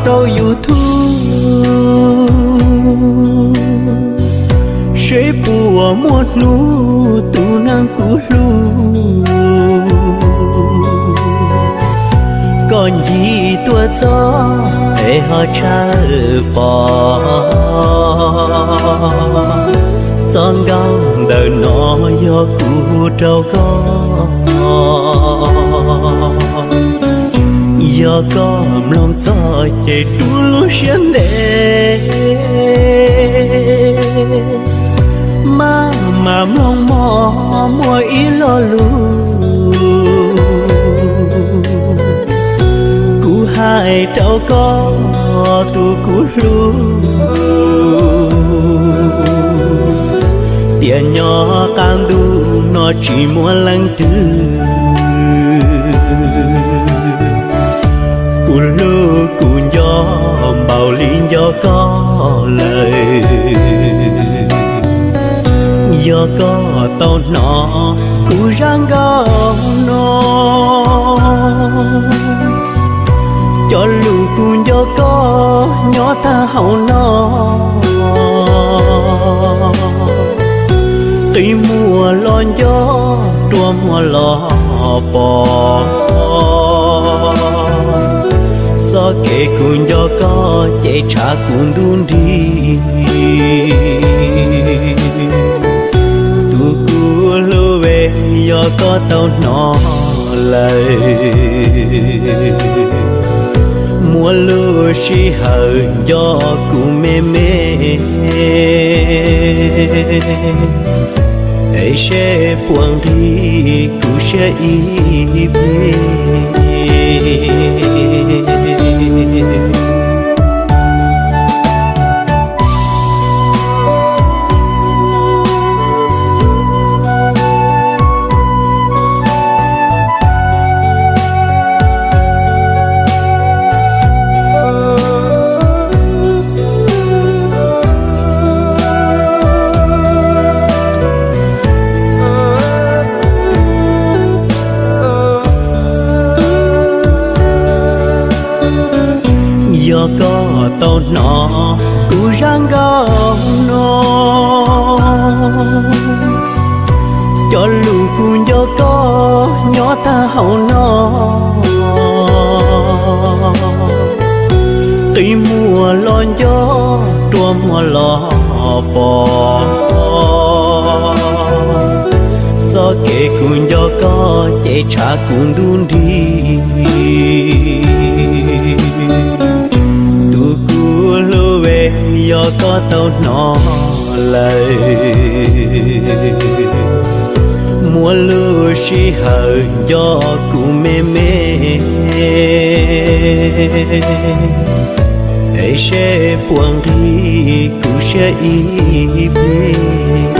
rau YouTube seb puas muaj hnub tus neeg kuv hlub koj ncig tuaj txog es ho tshawb pom. Txoj nkauj ntawm no yog kuv rau koj. Yog koj mloog txog ces rub lub siab ntev, maj mam mloog mog muaj ib lo lus kuv hais rau koj tus kuv hlub. Tiam nyob qab ntuj no tsis muaj leej twg kuv hlub kuv nco npaum li nco koj lawm. Yog koj tau hnov kuv zaj nkauj no, cov lus kuv nco koj nyob tag hauv no, qi muag los nco, rua muag los pom. Txoj kev kuv nco koj ces tshav kuv ntuj nrig. Tus kuv hlub es, yog koj tau hnov lawm, muaj lub sij hawm nco kuv me me es seb puas nqig kuv siab ib pliag. Yog koj tau hnov kuv zaj nkauj no, cov lus kuv nco koj nyob tag hauv no, qi muag los nco, rua muag los pom. Txoj kev kuv nco koj ces tshav kuv ntuj nrig. Tus kuv hlub es, yog koj tau hnov lawm, muaj lub sij hawm nco kuv me me es seb puas nqig kuv siab ib pliag.